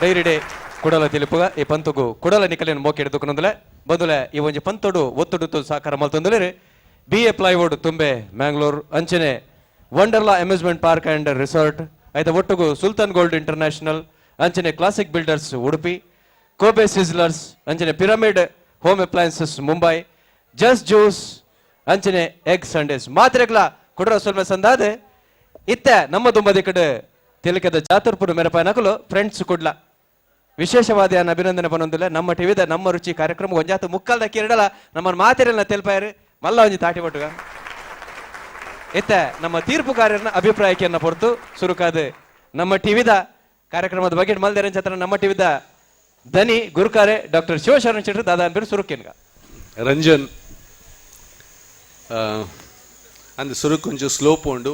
ಡೈರಿಡೆ ಕುಡಲ ತಿಳಿಪುಗ ಈ ಪಂತುಗು ಕುಡಲ ನಿಕಲಿನ ಮೋಕೆ ಹಿಡಿದುಕೊಂಡಲೆ ಬದುಲೆ ಈ ಒಂಜಿ ಪಂತೊಡು ಒತ್ತುಡುತ್ತು ಸಾಕಾರ ಮಲ್ತೊಂದುಲೇರು ಬಿ ಎ ಪ್ಲೈವುಡ್ ತುಂಬೆ ಮ್ಯಾಂಗ್ಳೂರ್ ಅಂಚನೆ ವಂಡರ್ಲಾ ಅಮ್ಯೂಸ್ಮೆಂಟ್ ಪಾರ್ಕ್ ಅಂಡ್ ರಿಸಾರ್ಟ್ ಐತ ಒಟ್ಟುಗು ಸುಲ್ತಾನ್ ಗೋಲ್ಡ್ ಇಂಟರ್ನ್ಯಾಷನಲ್ ಅಂಚನೆ ಕ್ಲಾಸಿಕ್ ಬಿಲ್ಡರ್ಸ್ ಉಡುಪಿ, ಕೋಬೆ ಸಿಸ್ಲರ್ಸ್ ಅಂಚನೆ pyramid home appliances Mumbai, just juice ಅಂಚನೆ ಎಗ್ ಸಂಡೇಸ್ ಮಾತ್ರೆಗ್ಲ ಕುಡರ ಸೊಲ್ಮೆ ಸಂದಾದೆ. ಇತ್ತೆ ನಮ್ಮ ದುಂಬದಿ ಕಡೆ ತಿಲಕದ ಚಾತುರ್ಪುರ ಮೆರಪಾಯನಕಲು ಫ್ರೆಂಡ್ಸ್ ಕುಡ್ಲ ವಿಶೇಷವಾದ ಅಭಿನಂದನೆ ಪನೊಂದಿಲ್ಲ. ನಮ್ಮ ಟಿವಿದ ನಮ್ಮ ರುಚಿ ಕಾರ್ಯಕ್ರಮ ಒಂಜಾತ ಮುಕ್ಕಲ್ದ ಕಿರಡಲ ನಮ್ಮ ಮಾತಿರಲ್ಲ ತೆಲ್ಪಾಯರು ಮಲ್ಲ ಒಂಜಿ ತಾಟಿ ಪಟ್ಟುಗ. ಇತ್ತೆ ನಮ್ಮ ತೀರ್ಪುಗಾರರನ್ನ ಅಭಿಪ್ರಾಯಕ್ಕೆಯನ್ನ ಹೊರತು ಸುರುಕಾದ ನಮ್ಮ ಟಿವಿದ ಕಾರ್ಯಕ್ರಮದ ಬಗ್ಗೆ ಮಲ್ದೇರನ್ ಛತ್ರ ನಮ್ಮ ಟಿವಿದ ದನಿ ಗುರುಕಾರೆ ಡಾಕ್ಟರ್ ಶಿವಶರಣ ಶೆಟ್ಟರು ದಾದಾ ಅನ್ಬಿರು ಸುರುಕೇನ್ಗ. ರಂಜನ್, ಅಂದ್ ಸುರುಕ್ ಒಂಚೂರು ಸ್ಲೋ ಪೋಂಡು.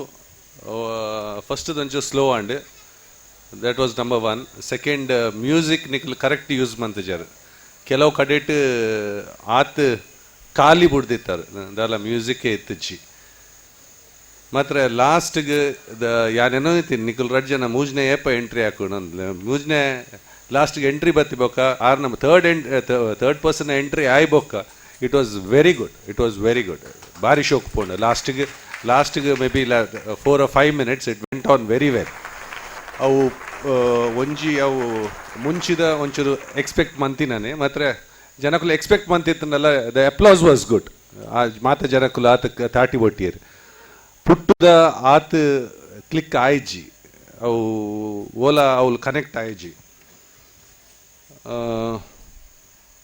ಫಸ್ಟ್ ಒಂಚೂರು slow and that was number one. Second, music ನಿಕ್ಲು correct use ಮಂತಿಜಾರ್. ಕೆಲವು ಕಡೆಟ್ ಆತ್ ಖಾಲಿ ಬುಡ್ದಿತ್ತಾರೆ, ದಾಲ ಮ್ಯೂಸಿಕ್ಕೇ ಇತ್ತಿಜ್ಜಿ. ಮಾತ್ರ ಲಾಸ್ಟ್ಗೆ ದ ಯಾನೇನೋ ಐತಿ ನಿಕುಲ್ ರಡ್ಡ್ ಜನ ಮೂಜನೇ ಏಪ ಎಂಟ್ರಿ ಹಾಕೋಣ. ಮೂಜನೇ ಲಾಸ್ಟ್ಗೆ ಎಂಟ್ರಿ ಬತ್ತಿ ಬೊಕ್ಕ ಆರ್ ನಮ್ಮ ಥರ್ಡ್ ಪರ್ಸನ್ ಎಂಟ್ರಿ ಆಯ್ ಬೊಕ್ಕ it was very good, it was very good. ಭಾರಿ ಶೋಕ್ ಪೋಂಡು ಲಾಸ್ಟ್ಗೆ. ಲಾಸ್ಟ್ಗೆ maybe 4 or 5 minutes it went on very well. ಅವು ಒಂಜಿ ಅವು ಮುಂಚಿದ ಒಂಚೂರು ಎಕ್ಸ್ಪೆಕ್ಟ್ ಮಂತಿನಾನೆ. ಮಾತ್ರ ಜನಕುಲು expect ಮಂತಿತ್ತನಲ್ಲ, the applause was good. ಮಾತ ಜನಕುಲು ಆತ ತಾಟಿ ಒಟ್ಟಿಯರು. ಪುಟ್ಟದ ಆತ್ ಕ್ಲಿಕ್ ಆಯ್ಜಿ, ಅವು ಓಲಾ ಅವ್ಲು ಕನೆಕ್ಟ್ ಆಯ್ಜಿ.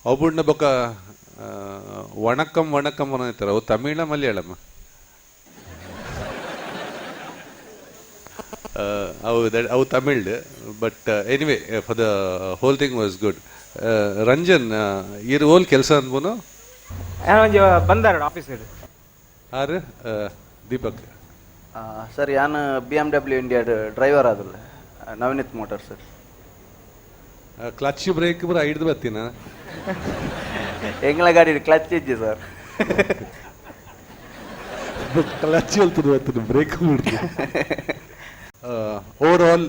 ಅವು ಬುಡ್ನ ಬೊಕ್ಕ ವಣಕ್ಕಂ ವಣಕ್ಕಂ ಅನ್ನೋ ಅವು ತಮಿಳ ಮಲಯಾಳಮ್ಮ ಅವು ಅವು Tamil. But anyway, for the whole thing was good. Ranjan, ಇರ್ ಓಲ್ ಕೆಲಸ ಅನ್ಬೋನು? ಒಂಜಿ ಬಂದಾರ ಆಫೀಸ್. ಆರ್ ದೀಪಕ್. ಸರ್, ಯಾನ್ BMW India driver ಆದಲ್ಲ, Navneeth motor sir. Clutch break ಪೂರ ಹಿಡ್ದು ಬರ್ತೀನ. ಎಂಗ್ಲ ಗಾಡಿ ಕ್ಲಚ್ ಇಜ್ಜಿ ಸರ್. ಕ್ಲಚ್ ಹೇಳ್ತದೆ ಬರ್ತದೆ, break. Overall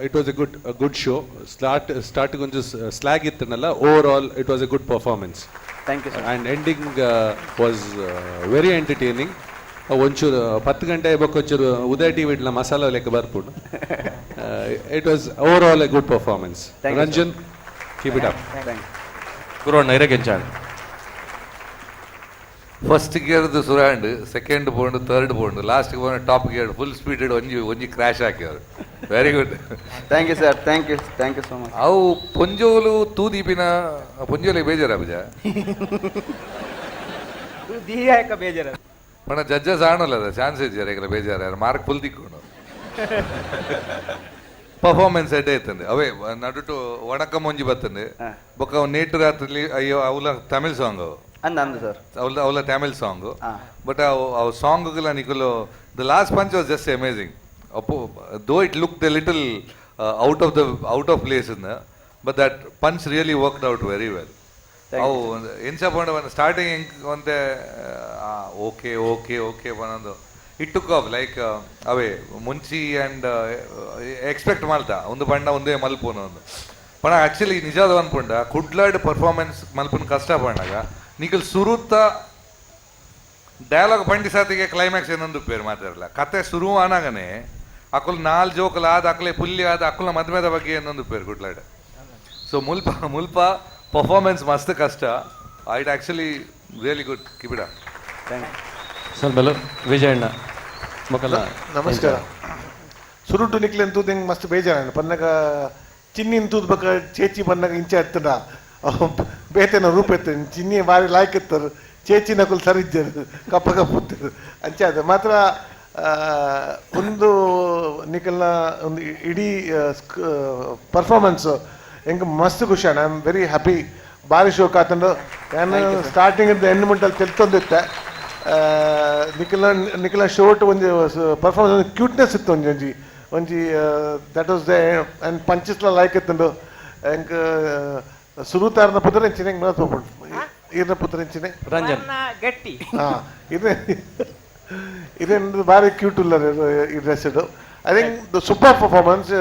it was a good show. Start ಕೊಂಚ slag ಇತ್ತನಲ್ಲ, overall it was a good performance. Thank you sir. And ending was very entertaining. ಒಂಚೂರು 10 ಗಂಟೆ ಬೊಕ್ಕ ಒಂಚೂರು ಉದಯ ಟಿವಿ ಇಡ್ಲ ಮಸಾಲ ಲೆಕ್ಕ ಬರ್ಪುಂಡು. It was overall a good performance. Thank you, sir. Ranjan, keep it up. Thank you. ಗುರುವಣ್ಣ ಇರಗೆಂಚಾಣ್. First ಗೇರ್ದು ಸುರಾಂಡ್, second ಪೋಂಡು, third ಪೋಂಡು, last ಪೋಂಡು top gear full speed ಒಂಜಿ ಒಂಜಿ ಕ್ರ್ಯಾಶ್ ಹಾಕಿದ್ರು. Very good. Thank you sir, thank you, thank you so much. ಅವು ಪೊಂಜೋಲು ತೂದೀಪಿನ ಪೊಂಜೋಲಿಗೆ ಬೇಜಾರಾಪುಜ? ದೀಯಾಕ ಬೇಜಾರ. ಪಂಡ judges ಆಣಲ್ಲ, chance ಇಜ್ಜಾರ ಎಂಕಲ ಬೇಜಾರ ಮಾರ್ಕ್ ಫುಲ್ ತಿಕ್ಕೊಂಡು. ಪರ್ಫಾರ್ಮೆನ್ಸ್ ಎಡ್ಡೆ ಇತ್ತಂದೆ. ಅವೇ ನಡುಟು ವಣಕಂ ಒಂಜಿ ಬತ್ತಂದೆ ಬೊಕ್ಕ ಅವು ನೇಟು ರಾತ್ರಿ ಅಯ್ಯೋ ಅವಲ ತಮಿಳ್ ಸಾಂಗ್ ಅವು. ಅಂದ ಅಂದ ಸರ್. ಅವಳ ಅವಲ ತಮಿಳ್ ಸಾಂಗ್. ಬಟ್ ಅವು ಅವು ಸಾಂಗ್ಗಳ ನಿಕುಲು the last punch was just amazing. Appu though it look the little out of place in, but that punch really worked out very well. ಅವು ಎಂಚ ಪಂಡ ಸ್ಟಾರ್ಟಿಂಗ್ ಎಂಕ್ ಒಂತೆ ಓಕೆ ಓಕೆ ಓಕೆ ಪನೊಂದು it took off like ಅವೇ ಮುಂಚಿ and expect ಮಲ್ತ ಒಂದು ಪಂಡ ಒಂದೇ ಮಲ್ಪುನು ಒಂದು ಪಂಡ. ಆಕ್ಚುಲಿ ನಿಜಾದ ಅನ್ಪುಂಡ ಕುಡ್ಲಾಡ್ ಪರ್ಫಾರ್ಮೆನ್ಸ್ ಮಲ್ಪುನ ಕಷ್ಟ ಪಂಡಾಗ ನಿಕಲ್ ಸುರುತ್ತ ಡೈಲಾಗ್ ಪಂಡಿ ಸಾತಿಗೆ ಕ್ಲೈಮ್ಯಾಕ್ಸ್ ಏನೊಂದು ಪೇರು ಮಾತಾಡಲ್ಲ. ಕತೆ ಶುರು ಆನಾಗನೆ ಅಕುಲ್ ನಾಲ್ ಜೋಕುಲ್ ಆದ ಅಕ್ಲೆ ಪುಲ್ಲಿ ಆದ ಅಕುಲ ಮದ್ಮೆದ ಬಗ್ಗೆ ಏನೊಂದು ಪೇರು ಕುಡ್ಲಾಡ್. ಸೊ ಮುಲ್ಪ ಮುಲ್ಪ ಪರ್ಫಾರ್ಮೆನ್ಸ್ ಮಸ್ತ್ ಕಷ್ಟ. It actually really good, keep it. Thank you. ಸೊಲ್ಮೆಲು. ವಿಜಯಣ್ಣ ಮೊಕಲ. ನಮಸ್ಕಾರ. ಸುರುಟು ನಿಕ್ಲೆನ್ ತೂದು ಎಂಕ್ ಮಸ್ತ್ ಬೇಜಾರಾಂಡ್. ಪನ್ನಗ ಚಿನ್ನಿನ್ ತೂದು ಬೊಕ ಚೇಚಿ ಪನ್ನಗ ಇಂಚ ಎತ್ತುಂಡ ಬೇತೆನ ರೂಪ ಎತ್ತ ಚಿನ್ನಿ ಬಾರಿ ಲಾಯ್ಕ್ ಇತ್ತರು, ಚೇಚಿನಕುಲು ಸರಿಜ್ಜರು ಕಪ್ಪ ಕಪ್ಪುತ್ತರು ಅಂಚ. ಅದು ಮಾತ್ರ ಒಂದು ನಿಕಲ್ನ ಒಂದು ಇಡೀ ಪರ್ಫಾರ್ಮೆನ್ಸ್ ಎಂಕ್ ಮಸ್ತ್ ಖುಷಿ. I am very happy. ಬಾರಿ ಶೋಕ್ ಆತಂಡು. ಯಾನ್ ಸ್ಟಾರ್ಟಿಂಗ್ ಎಂಡ್ ಮುಟ್ಟಲ್ಲಿ ತೆಲ್ತೊಂದಿತ್ತೆ. ನಿಕಲ್ನ ನಿಕಲ್ನ ಶೋಟ್ ಒಂಜಿ ಪರ್ಫಾರ್ಮೆನ್ಸ್ ಕ್ಯೂಟ್ನೆಸ್ ಇತ್ತು. ಒಂಜಿ ಒಂಜಿ ಒಂಜಿ that was the and ಪಂಚಸ್ಲ like ಇತ್ತುಂಡು. ಎಂಕ್ ಸುರುತಾರನ ಪುದರೆಂಚಿನೆ ಎಂಕ್ ಈರ್ನ ಪುದರೆಂಚಿನೆ? ರಂಜನ್. ಗಟ್ಟಿ. ಹಾ, ಇದೆ ಇದೇನು ಭಾರಿ ಕ್ಯೂಟ್ ಉಲ್ಲ ಈ dress. I think the super performance.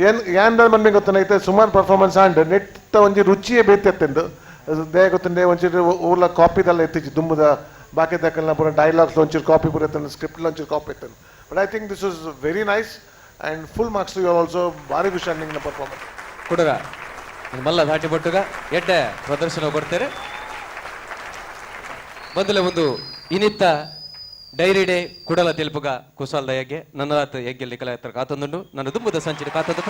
ಏನ್ ಯಾನ್ ಮನ್ಮೆ ಗೊತ್ತೈತೆ, ಸುಮಾರು ಪರ್ಫಾರ್ಮೆನ್ಸ್ ಆಂಡ್ ನೆಟ್ಟ ಒಂಜಿ ರುಚಿಯೇ ಬೇತೆ ಎತ್ತೆಂದು ದಯ ಗೊತ್ತುಂಡೆ. ಒಂಚೂರು ಊರ್ಲ ಕಾಪಿದೆಲ್ಲ ಎತ್ತಿಜಿ, ದುಂಬುದ ಬಾಕಿ ದಕ್ಕಲ್ನ ಪೂರ ಡೈಲಾಗ್ಸ್ ಒಂಚೂರು ಕಾಪಿ ಪೂರ ಎತ್ತಂಡು, ಸ್ಕ್ರಿಪ್ಟ್ ಒಂಚೂರು ಕಾಪಿ ಎತ್ತಂಡು. But I think this was very nice and full marks you also. ಭಾರಿ ಖುಷಿ ನಿಂಗಿನ ಪರ್ಫಾರ್ಮೆನ್ಸ್. ಕುಡಗ ಮಲ್ಲ ಧಾಟಿ ಬೊಟ್ಟುಗ ಎಡ್ಡೆ ಪ್ರದರ್ಶನ ಕೊಡ್ತಾರೆ. ಮೊದಲ ಒಂದು ಇನಿತ್ತ ಡೈರಿ ಡೇ ಕುಡಲ ತೆಲುಪುಗ ಕುಸಾಲ್ದ ಯಗ್ಗೆ ನನ್ನದಾತ ಯಜ್ಞಲ್ಲಿ ಕಲ ಕಾತೊಂದುಂಡು. ನನ್ನ ದುಂಬುದ ಸಂಚಿನ ಕಾತೊಂದು.